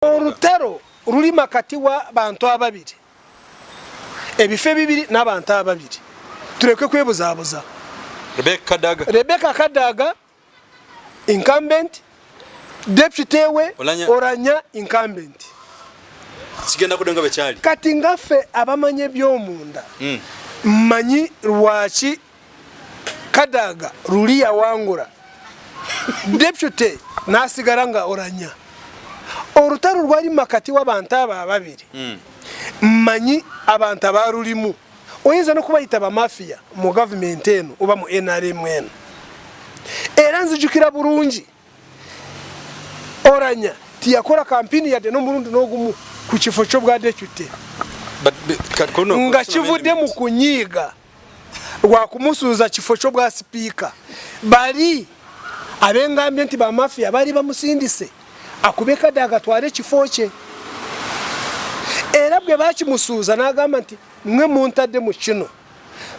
Olutalo luli makati wa bantu ababiri, ebifo ebibiri n'abantu ababiri. Tureke kwebuzabuza. Rebecca Kadaga. Rebecca Kadaga incumbent, deputy we Olanya, Olanya incumbent. Kigenda kudda nga bwekyali. Kati ngaffe abamanyi ebyomunda mmanyi lwaki Kadaga luli yawangula, deputy n'asigala nga Olanya. Olutalo lwali makati w'abantu abo ababiri. Mmanyi abantu abalulimu, oyinza n'okubayita bamafiya mu gavumenti eno oba mu NRM eno. Era nzijukira bulungi Olanya tiyakora kampini yadde n'omulundi n'ogumu ku kifo ky'obwa deputy, nga kivudde mu kunyiiga lwakumusuuza kifo ky'obwa sipiika. Bali abengambye nti bamafiya bali bamusindise akube Kadaga atwale ekifo kye, era bwe bakimusuuza n'agamba nti mwe muntadde mu kino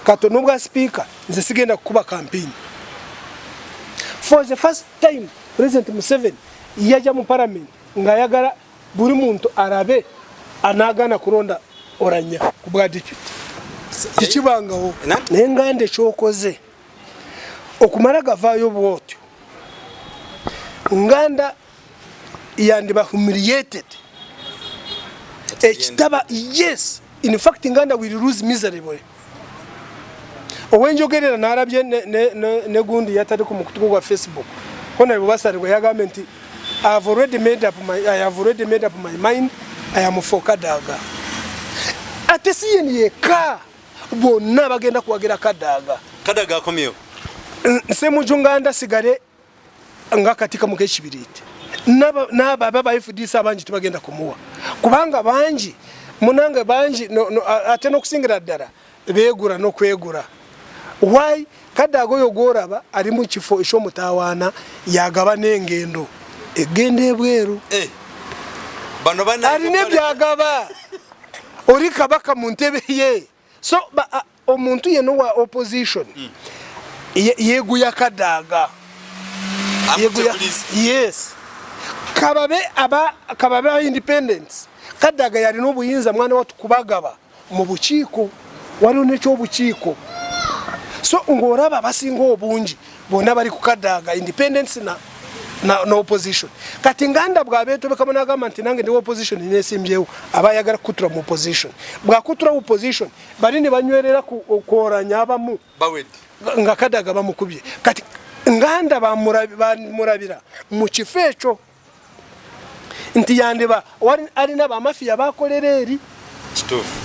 katono obwa sipiika, nze sigenda kukuba kampini. For the first time President Museveni yajja mu parliament ng'ayagala buli muntu arabe anagana kulonda Olanya ku bwa deputy. Tekibangawo. Naye nganda ekyokoze okumala gavaayo bwotyo, Nganda yandiba humiliated ekitaba. Yes, in fact Nganda will lose miserably. Owenjogerera narabye ne gundi yatali ku mukutu gwa Facebook, Honorable Basari yagambye nti I have already made up my mind, I am for Kadaga. Ate si ye yekka, bonna bagenda kuwagira Kadaga. Kadaga akomyewo. Ssemujju Nganda sigale nga katika mu kekibiriiti, n'abo aba FDC abangi tebagenda kumuwa, kubanga bangi munange bangi no, no, ate n'okusingira ddala beegura n'okwegura. Why? Kadaga oyo gw'oraba ali mu kifo eky'omutawaana, yagaba n'engendo egenda ebweru. Eh, bano bana alina ebyagaba, oli kabaka mu ntebe ye. So omuntu yenna owa opposition yeguya Kadaga. Yeguya, yes, kababe aba kababe aba independence, Kadaga yalina obuyinza mwana watu kubagaba mu bukiiko, waliwo nekyobukiiko. So ng'oraba abasinga obungi bonna bali ku Kadaga, independence na opposition. Kati Nganda bw'abeetobekamu n'agamba nti nange ndi opposition nesimbyewo, aba ayagala kukutura mu opposition. Bwakutura mu opposition, bali ne banywerera ku kworanya abamu bawedde nga Kadaga bamukubye. Kati Nganda bamurabira mu kifo ekyo nti yandiba alina bamafiya bakolera eri. Kituufu,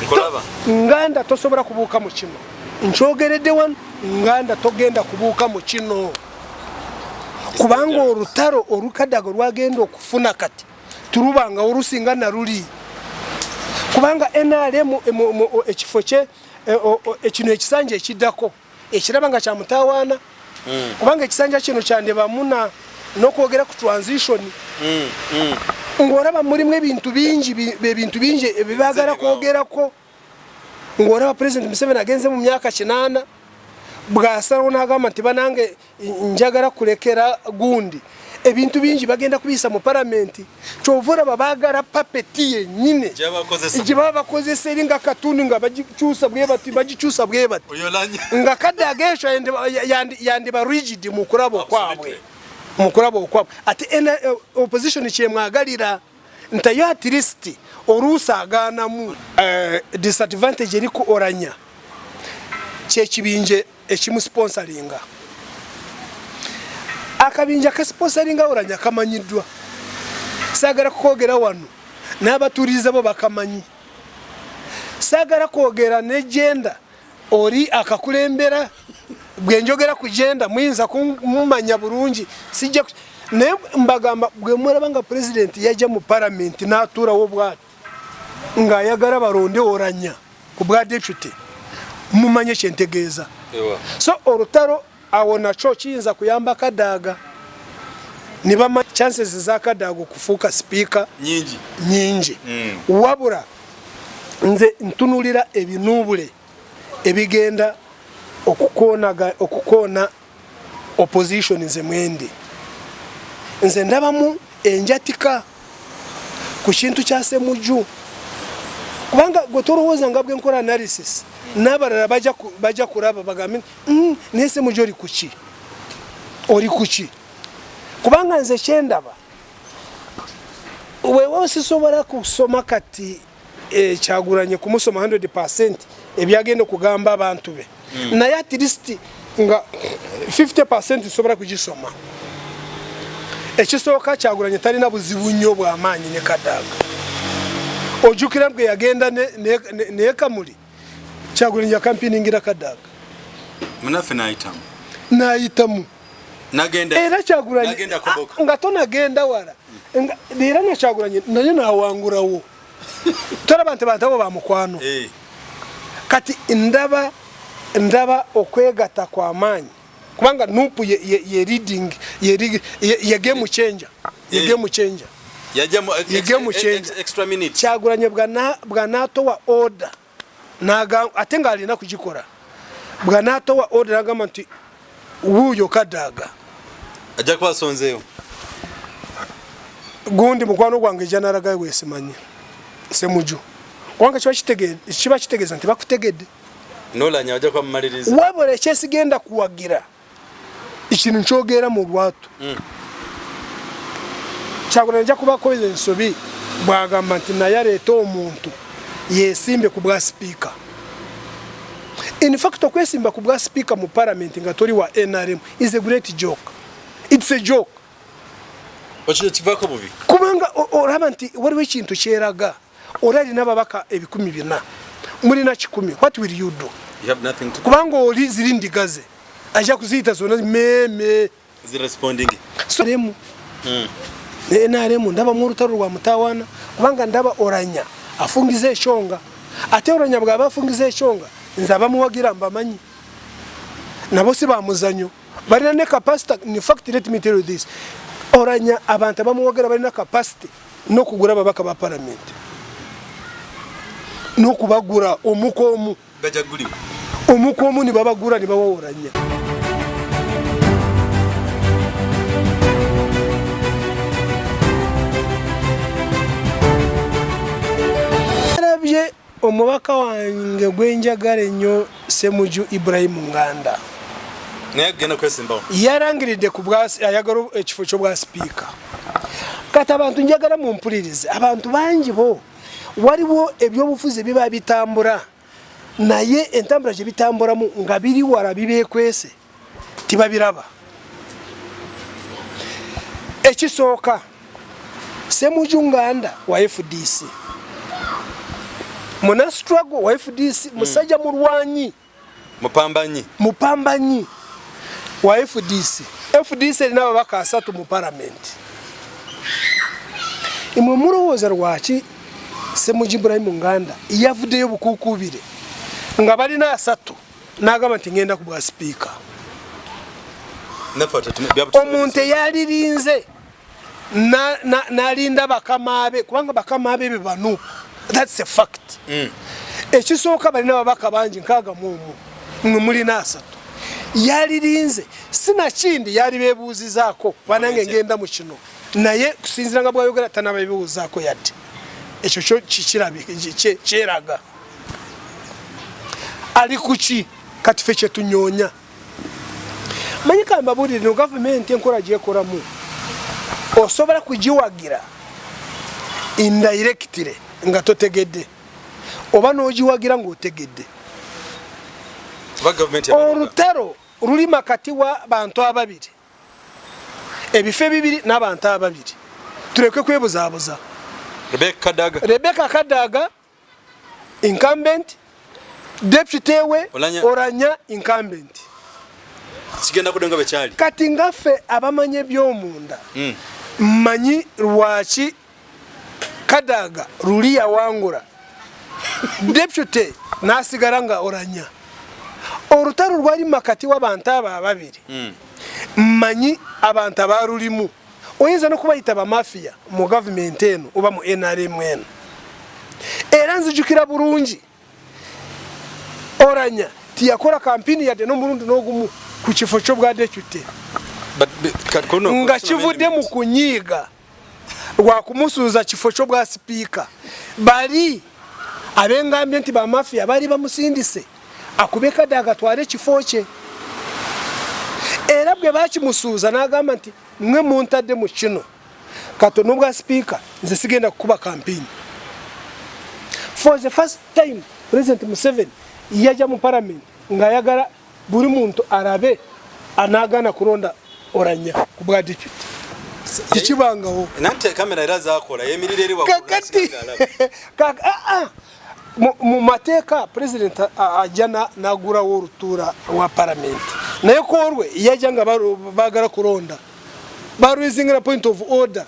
nkulaba. Nganda tosobola kubuuka mu kino, nkyogeredde wano. Nganda togenda kubuuka mu kino, kubanga olutalo olukadaga lwagenda okufuna kati tulubanga olusinga naluli, kubanga NRM ekifo kye kino ekisanja ekiddako ekiraba nga kyamutawaana, kubanga ekisanja kino kyandibamuna n'okwogera ku transition, ng'olaba mulimu ebintu bingi ebintu bingi ebibagala kwogerako, ng'olaba President Museveni agenze mu myaka 8, bw'asalawo n'agamba nti banange njagala kulekera gundi, ebintu bingi bagenda kubiyisa mu palamenti. Kyova olaba baagala puppet yennyine gye baba bakozesa, eri nga katuni nga bagikyusa bwe bati, bagikyusa bwe bati, nga Kadaga ekyo yandiba rigid mu kulaba okwabwe, mu kulaba okwabwe. Ate opposition kyemwagalira ntayo at least oluusi agaanamu. Disadvantage eri ku Olanya kyekibinje ekimusponsoringa. Akabinja kasponsoringa Olanya kamanyiddwa, saagala kukwogera wano, n'abatuuliriza bo bakamanyi. Saagala kwogera ne genda oli akakulembera. Bwe njogera ku genda muyinza kumumanya bulungi, sijja, naye mbagamba bwe mulaba nga pulezidenti yajja mu palamenti n'atuulawo bwati ng'ayagala balonde Olanya ku bwa deputy, mumanye kyentegeeza. So olutalo awo nakyo kiyinza kuyamba Kadaga, nibama chances za Kadaga okufuuka sipiika nyingi. Nyingi. Wabula nze ntunulira ebinuubule ebigenda okukoona opposition. Nze mwendi nze ndabamu enjatika. Ku kintu kya Semujju, kubanga gwe tolowooza nga bwenkola analysis n'abalala bajja kulaba bagambe naye Semujju oli kuki, oli kuki? Kubanga nze kyendaba weewo sisobola kusoma kati Kyagulanye kumusoma 100% ebyagenda okugamba abantu be, naye at least nga 50% nsobola kugisoma. Ekisooka, Kyagulanye talina buzibu nnyo bw'amaanyi ne Kadaga. Ojjukira bwe yagenda ne Kamuli, Kyagulanye yakampiningira Kadaga. Munaffe n'ayitamu. N'ayitamu. Nagenda. Era Kyagulanye Nagenda Koboka. Nga tonagenda wala. Era na Kyagulanye naye n'awangulawo. Tolaba nti bantu abo ba mukwano. Kati ndaba okwegatta kw'amaanyi, kubanga NUP ye leading, ye game changer, ye game changer. Yajja mu Ye game changer. Extra minutes. Kyagulanye bw'anaatowa order, ate ng'alina kugikola, bw'anaatowa order n'agamba nti wuuyo Kadaga, ajja kuba asonzeeyo. Gundi mukwano gwange gyanalagayo wesimanyi Semuju, kubanga kiba kitegeeza nti bakutegedde. Nolanya ajja kuba mumaliriza. Wabula ekyesigenda kuwagira ekintu nkyogera mu lwatu, Kyagulanyi ajja kuba akoze ensobi bw'agamba nti naye aleeta omuntu yesimbe ku bwa sipiika. In fact, okwesimba ku bwa sipiika mu parliament nga toli wa NRM is a great joke. It's a joke. Okyo kivaako bubi. Kubanga olaba nti waliwo ekintu kyeraga, oli alina ababaka 400,000, mulina 100, what will you do? You have nothing to Kubanga oli ziri ndigaze ajja kuziyita zonna meme. Ziresponding. So, NRM. NRM ndabamu olutalo lwa mutawaana, kubanga ndaba Oranya afungiza ekyonga, ate Oranya bw'aba afungiza ekyonga, nze abamuwagira mbamanyi nabo si bamuzanyo, balina ne capacity. In fact, let me tell you this, Oranya abantu abamuwagira balina capacity n'okugura ababaka ba parliament, n'okubagura omuko omu. Bajja kugulibwa. Omuko omu ne babagura ne bawa Oranya. Alabye omubaka wange gwenjagala ennyo, Semuju Ibrahim Nganda. Naye agenda kwesimbawo. Yalangiridde ku bwa ayagala ekifo ky'obwa sipiika. Kati abantu njagala mumpulirize, abantu bangi bo waliwo ebyobufuzi biba bitambula, naye entambula gye bitambulamu nga biri wala bibeekwese tibabiraba. Ekisooka, Semuju Nganda wa FDC, muna struggle wa FDC, musajja mulwanyi, mupambanyi, mupambanyi wa FDC. FDC erina ababaka 30 mu palamenti. Imwe mulowooza lwaki Semuju Ibrahim Nganda yavuddeyo bukuukubire nga balina 30 n'agamba nti ngenda ku bwa sipiika? Omuntu eyalirinze n'alinda bakama be, kubanga bakama be be bano, that's a fact. Ekisooka, balina ababaka bangi, 61, mwe mulina 30. Yalirinze, sinakindi yali beebuuzizaako, banange ngenda mu kino, naye kusinziira nga bwayogera tanababibuuzaako yadde. Ekyo kyo kyeraga ali kuki. Kati ffe kyetunyoonya, manyi kambabuulire, no gavumenti enkola gyekolamu osobola kugiwagira indirectly nga totegedde, oba n'ogiwagira ng'otegedde. Olutalo luli makati wa bantu ababiri, ebifo ebibiri n'abantu ababiri. Tuleke kwebuzaabuza. Rebecca Kadaga. Rebecca Kadaga incumbent, deputy we Olanya. Oranya incumbent. Kigenda kudda nga bwe kyali. Kati ngaffe abamanyi ebyomunda, mmanyi lwaki Kadaga luli yawangula, deputy n'asigala nga Oranya. Olutalo lwali makati w'abantu abo ababiri. Mmanyi abantu abalulimu, oyinza n'okubayita bamafiya mu gavumenti eno oba mu NRM eno. Era nzijukira bulungi, Oranya tiyakola kampini yadde n'omulundi n'ogumu ku kifo ky'obwa deputy, nga kivudde mu kunyiiga. Lwakumusuuza kifo ky'obwa sipiika. Bali abengambye nti bamafiya bali bamusindise akube Kadaga atwale ekifo kye, era bwe bakimusuuza n'agamba nti mwe muntadde mu kino katono obwa sipiika, nze sigenda kukuba campaign. For the first time President Museveni yajja mu parliament ng'ayagala buli muntu arabe anagana kulonda Oranya ku bwa deputy, tekibangawo. Nante kamera era zakola yemirira eri waggulu. Kakati mu mateeka president ajja nagurawo olutuula rwa parliament, naye korwe yajja nga bagala kulonda baraisingira point of order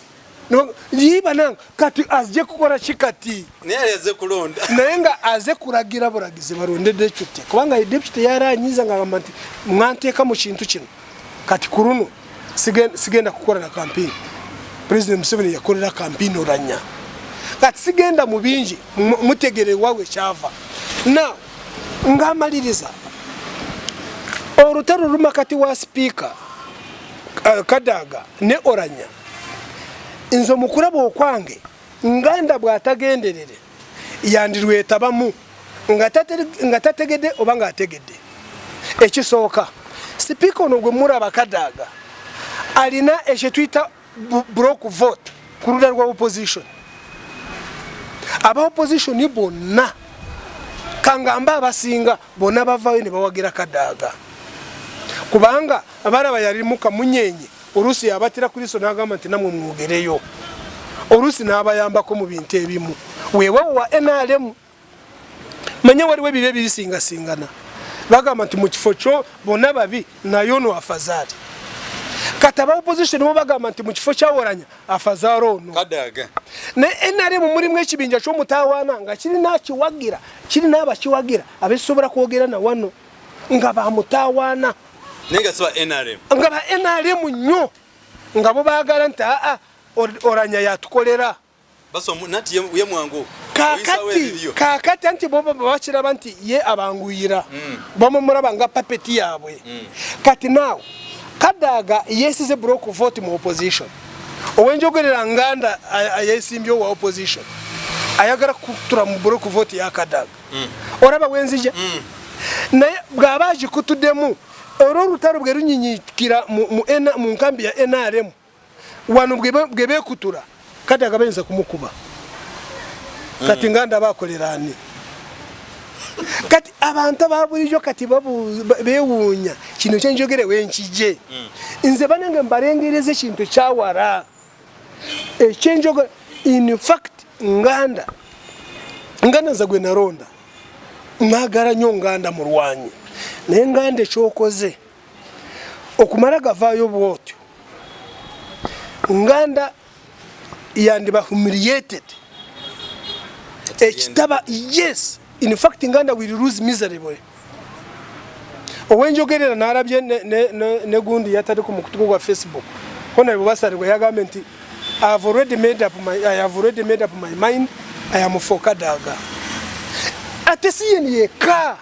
yiba nanga kati azje kukola ki kati? Naye yaze kulonda. Naye nga aze kuragira buragizi baronde deputy, kubanga deputy yaranyiza nga agamba nti mwanteeka mu kintu kino, kati ku luno sigenda kukola na campaign. President Museveni yakolera campaign Oranya, kati sigenda mu bingi, mutegere wawe kyava. Now ng'amaliriza olutalo luma kati wa sipiika Kadaga ne Oranya, nze omukulaba okwange Nganda bw'atagenderere yandirwetabamu nga tategedde oba ng'ategedde. Ekisooka, sipiika ono gwe mulaba Kadaga alina ekyo tuyita block vote ku ludda lwa opposition. Aba opposition bonna, kangamba abasinga bonna, bavayo ne bawagira Kadaga, kubanga balaba yalimu kamunyenye. Oluusi yabatira Kristo n'agamba nti namwe mwogereyo, oluusi n'abayambako mu bintu ebimu. Weewawo wa NRM manye waliwo ebibi ebibisingasingana, bagamba nti mu kifo kyo bonna babi, naye ono afazaali. Kati aba opposition bo bagamba nti mu kifo kyaworanya afazaali ono. Kadaga. Naye NRM mulimu ekibinja ky'omutawaana nga kirina akiwagira, kirina abakiwagira abesobola kwogera na wano nga bamutawaana. Naye nga si ba NRM. Nga ba NRM nnyo, nga bo baagala nti aa, Oranya yatukolera. Nati ye mwangu. Kakati anti bo bakiraba nti ye abanguyira, bamumulaba nga puppet yaabwe. Kati naawe Kadaga yesize block vote mu opposition. Owenjogerera Nganda yesimbye owa opposition ayagala kutura mu block vote ya Kadaga. Oraba wenzija, naye bw'aba agikutuddemu, olwo olutalo bwe lunyinyikira mu nkambi ya NRM wano bwe beekutura, Kadaga bayinza kumukuba. Kati Nganda bakolera ani? Kati abantu aba bulijjo kati beewuunya kino kyenjogere wenkije. Nze banange mbalengereza ekintu kyawala ekyenjogera. In fact Nganda, Nganda nze gwe nalonda, mwagala nnyo Nganda mulwanyi, naye Nganda ekyokoze okumala gavaayo bwotyo, Nganda yandiba humiliated ekitaba. Yes, in fact Nganda will lose miserably. Owenjogerera narabye ne gundi yatali ku mukutu gwa Facebook, Honorable Basari yagambye nti I have already made up my mind, I am for Kadaga. Ate si ye yekka,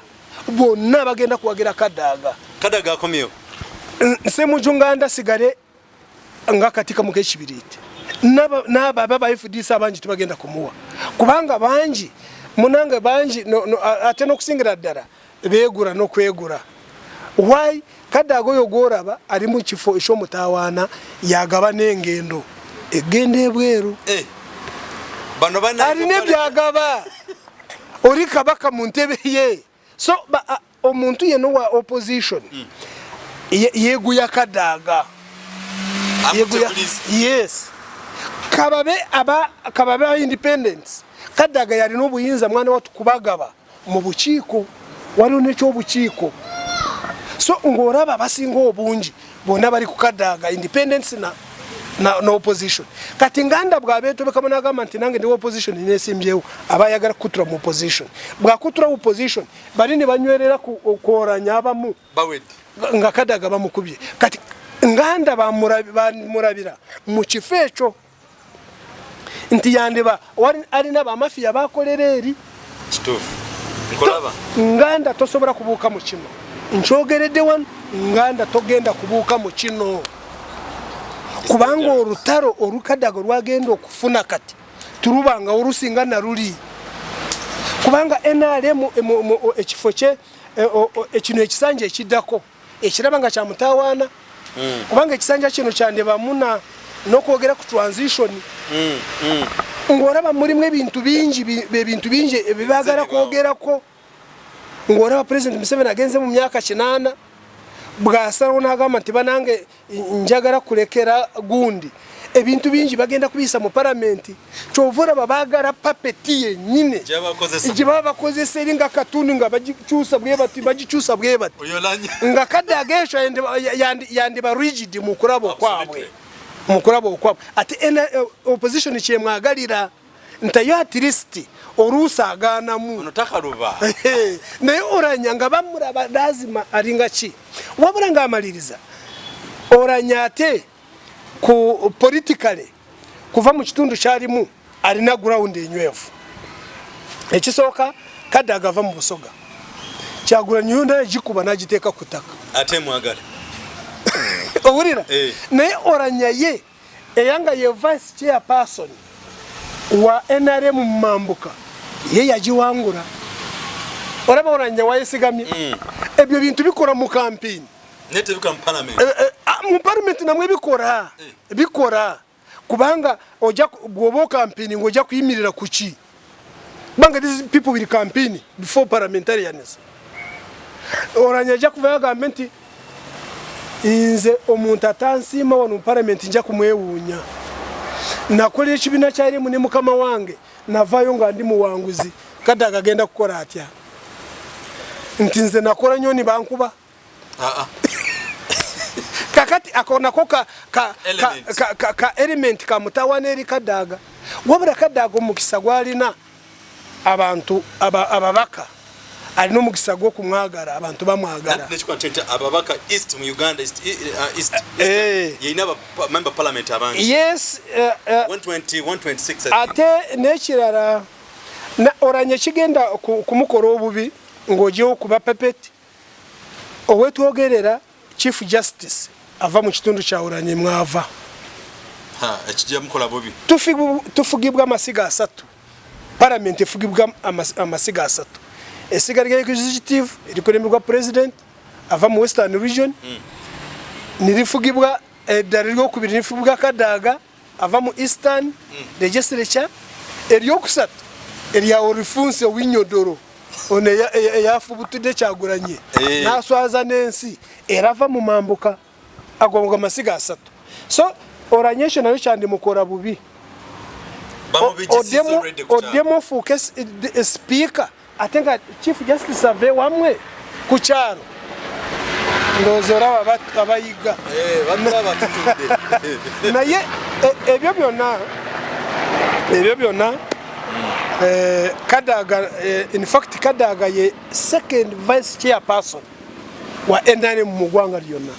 bonna bagenda kuwagira Kadaga. Kadaga akomyewo. Nsemuju Nganda sigale nga katika mu kekibiriiti, n'abo aba FDC abangi tebagenda kumuwa, kubanga bangi munange bangi no, ate n'okusingira ddala beegura n'okwegura. Why? Kadaga oyo gw'olaba ali mu kifo eky'omutawaana, yagaba n'engendo egenda ebweru. Eh, bano bana alina ebyagaba, oli kabaka mu ntebe ye. So omuntu yenna owa opposition yeguya Kadaga. Yeguya, yes, kababe aba kababe aba independence, Kadaga yalina obuyinza mwana watu kubagaba mu bukiiko, waliwo nekyobukiiko. So ng'olaba abasinga obungi bonna bali ku Kadaga, independence na opposition. Kati Nganda bw'abeetobekamu n'agamba nti nange ndi opposition nesimbyewo, aba ayagala kukutura mu opposition. Bw'akutura mu opposition, bali ne banywerera ku kworanya abamu bawedde nga Kadaga bamukubye. Kati Nganda bamurabira mu kifo ekyo nti yandiba alina bamafiya bakolera eri. Kituufu, nkulaba. Nganda tosobola kubuuka mu kino, nkyogeredde wano. Nganda togenda kubuuka mu kino. Kubanga olutalo olukadaga lwagenda okufuna kati tulubanga olusinga naluli, kubanga NRM ekifo kye kino ekisanja ekiddako ekiraba nga kyamutawaana, kubanga ekisanja kino kyandebamuna n'okwogera ku transition, ng'olaba mulimu ebintu bingi, ebintu bingi ebibagala kwogerako, ng'olaba President Museveni agenze mu myaka 8, bw'asalawo n'agamba nti banange njagala kulekera gundi, ebintu bingi bagenda kubiyisa mu palamenti. Kyova olaba baagala puppet yennyini gye baba bakozesa, eri nga katundu nga bagikyusa bwe bati, bagikyusa bwe bati, nga Kadaga ekyo yandiba rigid mu kulaba okwabwe, mu kulaba okwabwe. Ate opposition kyemwagalira ntayo at least oluusi agaanamu, naye Oulanyah nga bamulaba lazima alinga ki. Wabula ng'amaliriza, Oulanyah ate ku politically kuva mu kitundu kyalimu alina ground enywevu. Ekisooka, Kadaga ava mu Busoga, Kyagulanyi yona egikuba n'agiteeka ku ttaka. Ate mwagala. Owulira? Naye Oulanyah ye era nga ye vice chairperson wa NRM mu mambuka, ye yagiwangula. Olaba Oulanyah wayesigamye. Ebyo bintu bikola mu campaign. Mu parliament namwe bikora, bikora, kubanga ojja bw'oba ocampaign ng'ojja kuyimirira ku ki, kubanga these people will campaign before parliamentarians. Oulanyah ajja kuvayo agambe nti nze omuntu atansiima wano mu parliament nja kumwewuunya, nakolera ekibiina kyalimu ne mukama wange, navayo nga ndi muwanguzi. Kadaga agenda kukola atya nti nze nakola nnyo ni bankuba? Kakati ako nako ka element ka mutawana eri Kadaga. Wabula Kadaga omukisa gwalina, abantu ababaka alina omukisa gw'okumwagala, abantu bamwagala. Ababaka East mu Uganda, East yeyina member parliament abangi. Yes. 120, 126. Ate n'ekirala, Oulanyah kigenda kumukola obubi ng'ogyewo kuba puppet. Owetwogerera, Chief Justice ava mu kitundu kya Oulanyah mwava. Ekijja mukola bubi. Tufugibwa amasiga asatu. Parliament efugibwa amasiga asatu: esiga lya executive erikulemberwa president ava mu Western Region, nirifugibwa eddala eryokubiri nirifugibwa Kadaga ava mu Eastern Legislature, eryokusatu erya Orifunsi Owinyodoro, ono eyafubutudde Kyagulanye naswaza n'ensi, era ava mu mambuka. Ago amasiga asatu. So Oulanyah ekyo nayo kyandimukora bubi. Oddemu ofuuke speaker ate nga Chief Justice ave wamwe ku kyalo, ndowooza olaba abayiga. Naye ebyo byonna, ebyo byonna, Kadaga, in fact Kadaga ye second vice chairperson wa NRM mu ggwanga lyonna.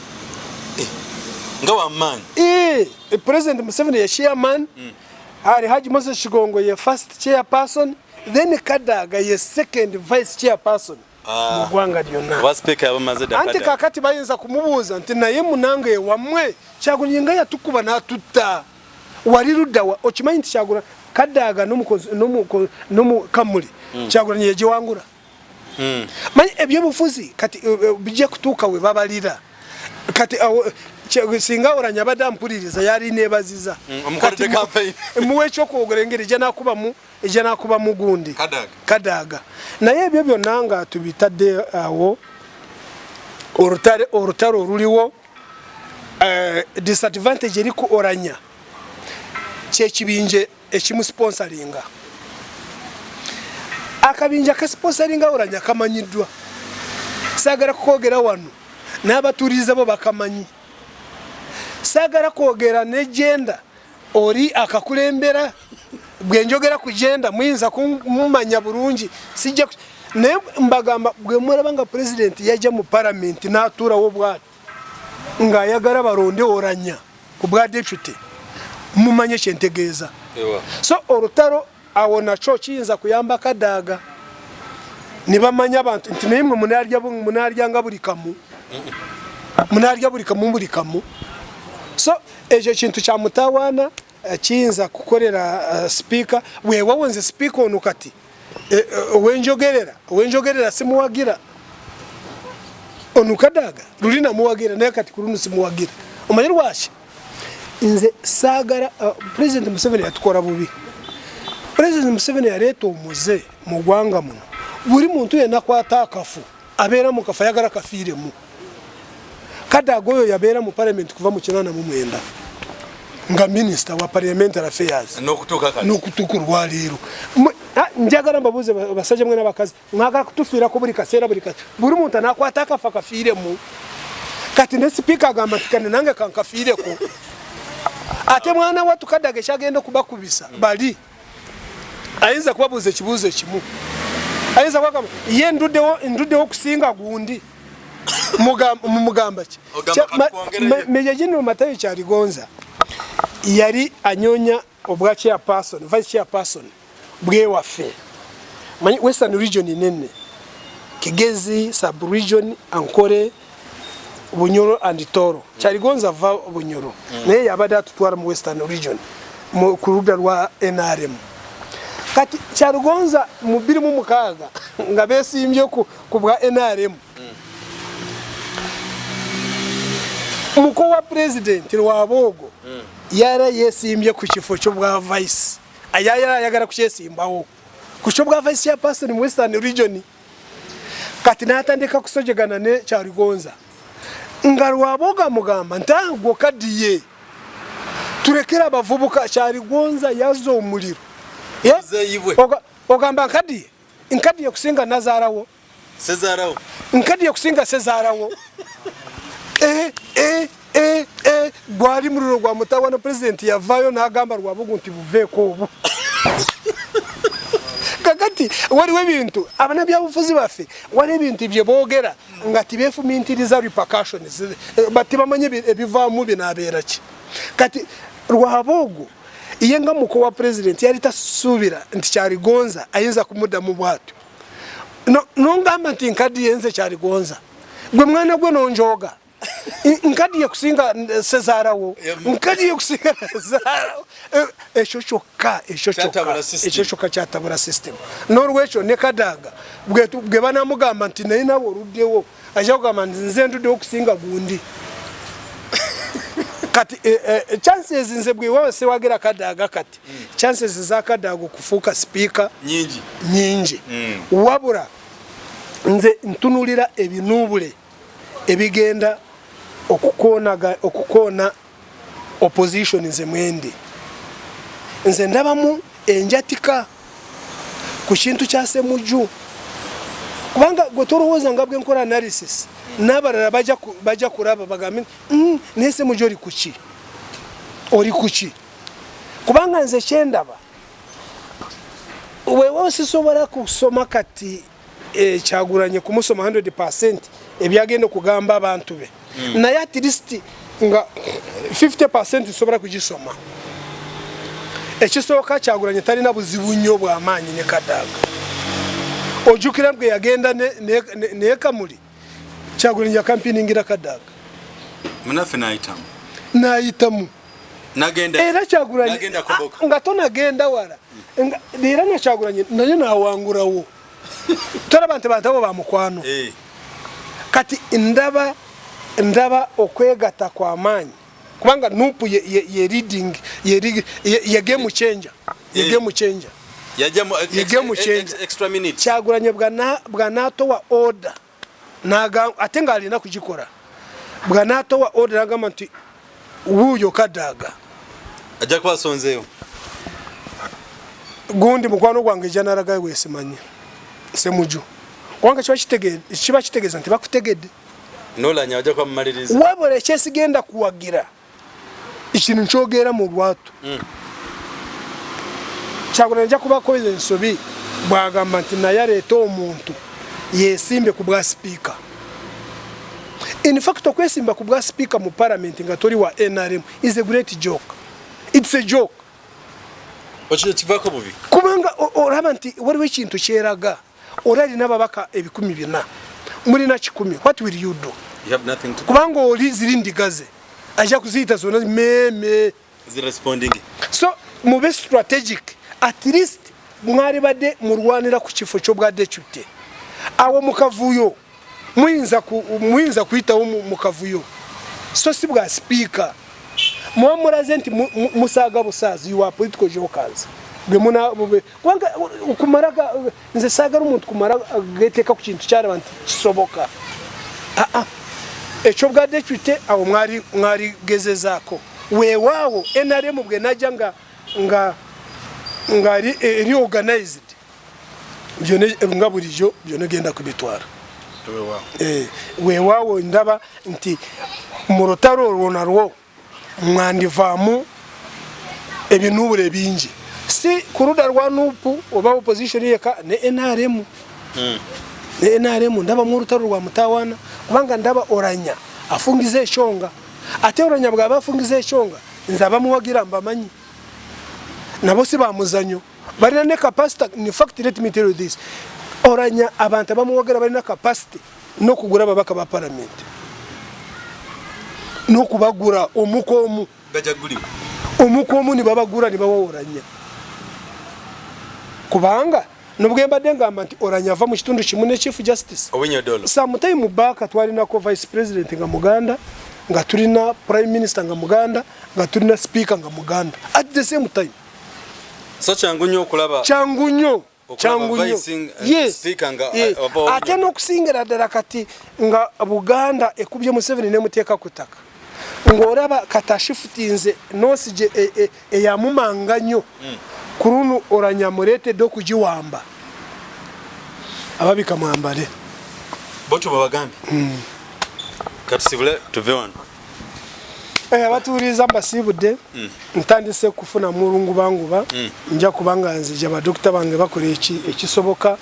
Nga wamaanyi. President Museveni ye chairman, ali Haji Moses Kigongo ye first chairperson, then Kadaga ye second vice chairperson mu ggwanga lyonna. Anti kakati bayinza kumubuuza nti naye munange ewammwe Kyagulanyi nga yatukuba n'atutta, wali luddawa? Okimanyi nti Kyagula Kadaga n'omukamuli Kyagulanyi yegiwangula. Manyi ebyobufuzi kati bijja kutuuka we babalira. Kati singa Oulanyah abadde ampuliriza, yali nebaziza muwe ekyokwogera engeri ejja nakubamu gundi Kadaga. Naye ebyo byonna nga tubitadde awo, olutalo oluliwo, disadvantage eri ku Oulanyah kyekibinje ekimusponsoringa. Akabinja kasponsoringa Oulanyah kamanyiddwa, saagala kukwogera wano, n'abatuuliriza bo bakamanyi. Saagala kwogera ne genda oli akakulembera. Bwe njogera ku genda muyinza kumumanya bulungi, sijja. Naye mbagamba, bwe mulaba nga pulezidenti yajja mu palamenti n'atuulawo bwati ng'ayagala balonde Oulanyah ku bwa deputy, mumanye kyentegeeza. So olutalo awo nakyo kiyinza kuyamba Kadaga ne bamanya abantu nti naye mwe munalyanga buli kamu, munalya buli kamu, buli kamu. So ekyo kintu kya mutawaana, kiyinza kukolera sipiika. Weewawo nze sipiika ono kati wenjogerera simuwagira. Ono Kadaga luli namuwagira, naye kati ku luno simuwagira. Omanyi lwaki? Nze saagala President Museveni yatukola bubi. President Museveni yaleeta omuze mu ggwanga muno, buli muntu yenna akwata akafu abeera mu kafu ayagala kafiiremu. Kadaga oyo yabeera mu parliament kuva mu 89 nga minisita wa parliamentary affairs n'okutuuka olwaleero. Njagala mbabuuze basajja mwe n'abakazi, mwagala kutufiirako buli kaseera, buli kaseera, buli muntu anakwata akafu akafiiremu. Kati ne sipiika agamba nti kane nange kankafiireko. Ate mwana wattu Kadaga ekyagenda okubakubisa bali ayinza kubabuuza ekibuuzo ekimu, ayinza kubagamba ye nduddewo okusinga gundi. Mugamba ki? Major General Matayo Kyaligonza yali anyonya obwa chairperson, vice chairperson bwewaffe. Manyi Western Region nene, Kigezi sub region, Ankole, Bunyoro and Toro. Kyaligonza va Bunyoro, naye yabadde atutwala mu Western Region ku ludda lwa NRM. Kati Kyaligonza mu 2006 nga besimbye ku bwa NRM, muko wa president Rwabwogo yara yesimbye ku kifo ky'obwa vice, ayayara ayagala kukyesimbawo ku ky'obwa vice chairperson mu Western Region. Kati n'atandika kusojegana ne Kyaligonza, nga Rwabwogo amugamba nti gwo kadiye tulekere abavubuka. Kyaligonza yazza omuliro. Ogamba nkadiye, nkadiye kusinga nazaarawo, Sezaarawo, nkadiye kusinga sezaarawo. Gwali muliro gwa mutawana. President yavaayo n'agamba Rwabwogo nti buveeko obu. Kakati waliwo ebintu abanabyabufuzi baffe, waliwo ebintu bye boogera nga tibefumintiriza repercussions, bati bamanye ebivaamu binaabeera ki. Kati Rwabwogo iye nga muko wa president yali tasuubira nti Kyaligonza ayinza kumuddamu bwatyo. Nongamba nti nkadiye nze Kyaligonza, gwe mwana gwe nonjooga, nkadiye kusinga sezaarawo, nkadiye kusinga sezaarawo. Ekyo kyokka, ekyo kyokka, ekyo kyokka kyatabula system. N'olwekyo ne Kadaga bwe banamugamba nti naye nawe oluddewo, ajja kugamba nti nze nduddewo okusinga gundi. Kati chances, nze bwewawe sewagira Kadaga, kati chances za Kadaga okufuuka sipiika nyingi, nyingi. Wabula nze ntunulira ebinuubule ebigenda okukoona opposition. Nze mwendi nze ndabamu enjatika ku kintu kya Semuju, kubanga gwe tolowooza nga bwenkola analysis n'abalala bajja kulaba bagambe, naye Semuju oli kuki, oli kuki?" Kubanga nze kyendaba, weewawo sisobola kusoma kati Kyagulanye kumusoma 100% ebyagenda okugamba abantu be, naye at least nga 50% nsobola kugisoma. Ekisooka, Kyagulanye talina buzibu nnyo bw'amaanyi ne Kadaga. Ojjukira bwe yagenda ne Kamuli, Kyagulanyi yakampiningira Kadaga. Munaffe nayitamu. Nayitamu. Era Kyagulanyi nga tonagenda wala, era na Kyagulanyi naye nawangurawo. Tolaba nti bantu abo bamukwano? Kati ndaba okwegatta kwamaanyi, kubanga NUP ye leading, ye game changer, ye game changer, ye game changer. Kyagulanye bw'anaatowa order, ate ng'alina kugikola, bw'anaatowa order nagamba nti wuuyo Kadaga, ajja kuba asonzeewo. Gundi mukwano gwange gyanalagayo bwesimanyi Semuju, kubanga kiba kitegeeza nti bakutegedde. Nolanya ajja kuba mumaliriza. Wabula ekyesigenda kuwagira, ekintu nkyogera mu lwatu, Kyagulanyi ajja kuba akoze ensobi bwagamba nti naye aleeta omuntu yesimbe ku bwa sipiika. In fact, okwesimba ku bwa sipiika mu parliament nga toli wa NRM is a great joke, it's a joke. Okyo kivaako bubi. Kubanga olaba nti waliwo ekintu kyeraga oli alina ababaka 400, mulina 100, what will you do? You have nothing to Kubanga oli ziri ndigaze. Ajja kuziyita zonna meme. Ziresponding. So mube strategic, at least mwalibadde mulwanira ku kifo ky'obwa deputy. Awo mu kavuyo muyinza kuyitawo mu kavuyo, so si bwa sipiika. Muba mulaze nti musaaga busaazi, you are political jokers. Bwe muna kubanga okumara nze saagala omuntu kumara geteeka ku kintu kyaraba nti kisoboka. Aa, eky'obwa deputy awo mwali gezezaako. Weewaawo NRM bwe najja nga eri organized, byonna nga bulijjo byonna genda kubitwala. Weewaawo ndaba nti mu lutalo olwo nalwo mwandivaamu ebinuubule bingi, si ku ludda lwa NUP oba opposition yeka, ne NRM. Ne NRM ndabamu olutalo lwa mutawaana, kubanga ndaba Oulanyah afungiza ekyonga, ate Oulanyah bw'aba afungiza ekyonga, nze abamuwagira mbamanyi, nabo si bamuzanyo, balina ne capacity. In fact, let me tell you this, Oulanyah abantu abamuwagira balina capacity n'okugura ababaka ba parliament, n'okubagura omuko omu. Omuko omu nibabagura, nibawa Oulanyah, kubanga nubwo mbadde ngamba nti Oulanyah ava mu kitundu kimu ne Chief Justice. Sometime back twalinako vice president nga Muganda, nga tulina prime minister nga Muganda, nga tulina speaker nga Muganda at the same time. So kyangu nnyo okulaba. Kyangu nnyo, kyangu nnyo. Yes, ate n'okusingira ddala kati nga Buganda ekubye Museveni nemuteeka ku ttaka, ng'olaba kati ashifutinze nosige eyamumanga nnyo ku luno, Oulanyah muleetedde okugiwamba ababika mwambale. Botyo babagambye. Kati sibule tuve wano. Abatuwuliriza mbasiibudde. Ntandise kufuna mulungubanguba, nja kubanga nzija, badokita bange bakola ekisoboka.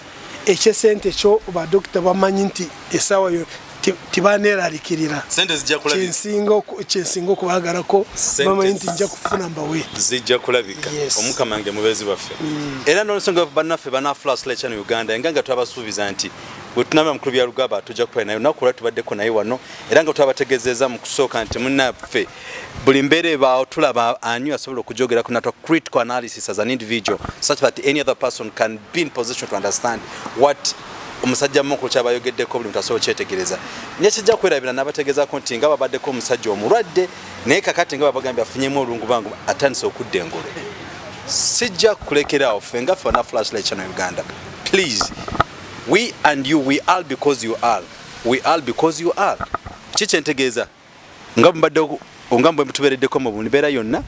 Ekyesente kyo badokita bamanyi nti esaawa yo tibaneeraliikirira. Kyensinga okubagalako, bamanyi nti nja kufuna mbawe. Zijja kulabika. Omukama nge mubeezi waffe. Era nolwensonga bannaffe bana Flash Channel Uganda, nga twabasuubiza nti bwe tunaba mukulu Byarugaba tujja kubeera naye olunaku olwa tubaddeko naye wano, era nga twabategeezezza mu kusooka nti munnaffe buli mbeera ebaawo tulaba ani asobola okujogerako natwa critical analysis as an individual, such that any other person can be in position to understand what omusajja mukulu kyabayogeddeko, buli muntu asobola okyetegereza. Nye kijja kwerabira n'abategeezako nti nga babaddeko omusajja omulwadde, naye kakati nga babagambye afunyemu olungubangu, atandise okudda engulu. Sijja kulekeraawo ffe nga ffe bana Flashlight Channel Uganda. Please, we and you, we are because you are, we are because you are. Ki kyentegeeza, nga mubadde nga bwe mutubeereddeko mu mbeera yonna,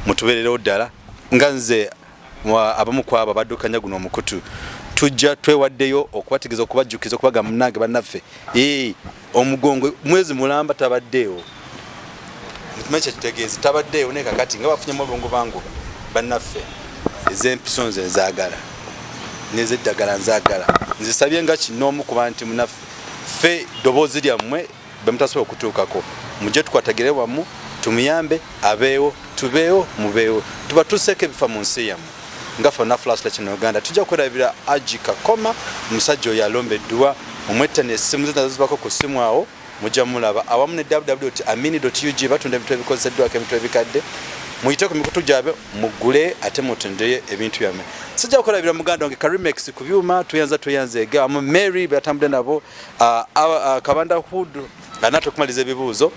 mutubeererewo ddala. Nga nze abamu ku abo abaddukanya guno omukutu, tujja twewaddeyo okubategeeza, okubajjukiza, okubagamba munange bannaffe, omugongo mwezi mulamba tabaddeewo. Tumanyi kyekitegeeza tabaddeewo, naye kakati nga bafunyemu olungubanguba, bannaffe, ez'empiso nze nzaagala, n'ezeddagala nzaagala. Nzisabye nga kinoomu kuba nti munaffe ffe ddoboozi lyammwe bwe mutasobola okutuukako, mujje tukwatagire wamu, tumuyambe abeewo, tubeewo, mubeewo, tubatuuseeko ebifa mu nsi yammwe. Nga ffe na Flash Channel Uganda tujja kwerabira Aji Kakoma, omusajja oyo alomba edduwa, omwettani, essimu ze nazo zibako ku ssimu awo mujja mulaba, awamu ne www.amini.ug, batunda ebintu ebikozeseddwako, ebintu ebikadde. Muyite ku mikutu gyabwe mugule ate mutundeyo ebintu byammwe. Sijja kukolabira muganda wange Karimex ku byuma, tuyanza tuyanzeege awamu Mary batambudde nabo, Kabanda Hood anatwe okumaliriza ebibuuzo.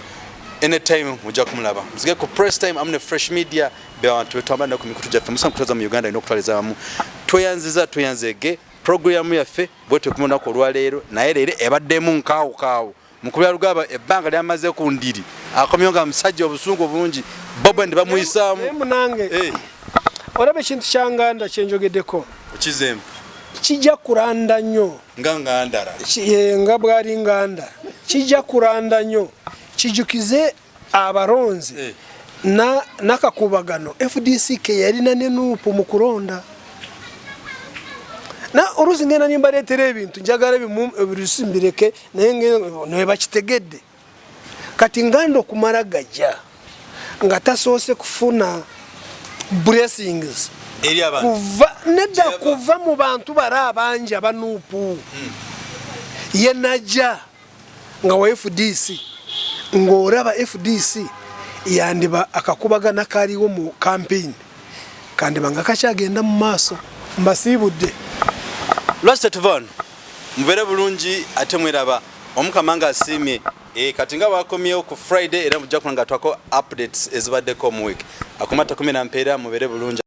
Anytime mujja kumulaba, muzige ku press time amu ne Fresh Media, be abantu betwambala nabo ku mikutu gyaffe musa mukutaza mu Uganda alina okutwaliza wamu. Tweyanziza tuyanzeege programu yaffe bwetyo ku lunaku olwaleero, naye leero ebaddemu nkaawukaawu. Mukulu Byarugaba ebbanga lyamaze ku ndiri, akomyewo nga musajja obusungu bungi, bobo ndi bamuyisaamu. Naye munange, olaba ekintu kya Nganda kyenjogeddeko. Okizeemu. Kijja kulanda nnyo. Nga Ngandara. Nga bwali Nganda, kijja kulanda nnyo, kijukize abalonzi n'akakubagano FDC ke yalina ne NUP mu kulonda. Na oluusi ngenda nimbaleetera ebintu, njagala ebirusi mbireke, naye naye bakitegedde. Kati Nganda okumala gajja nga tasoose kufuna blessings eri abantu kuva nedda Kyava. Kuva mu bantu bali abangi aba NUP, ye najja nga wa FDC, ng'olaba FDC. Yandiba akakubagana kaliwo mu campaign kandiba nga kakyagenda mu maaso. Mbasiibudde. Lwaki tetuva wano? Mubeere bulungi ate mweraba, Omukama nga asiimye. Kati nga bakomyewo ku Friday, era mujja kuba nga twako updates ezibaddeko mu week. Akoma takumira mpeera, mubeere bulungi.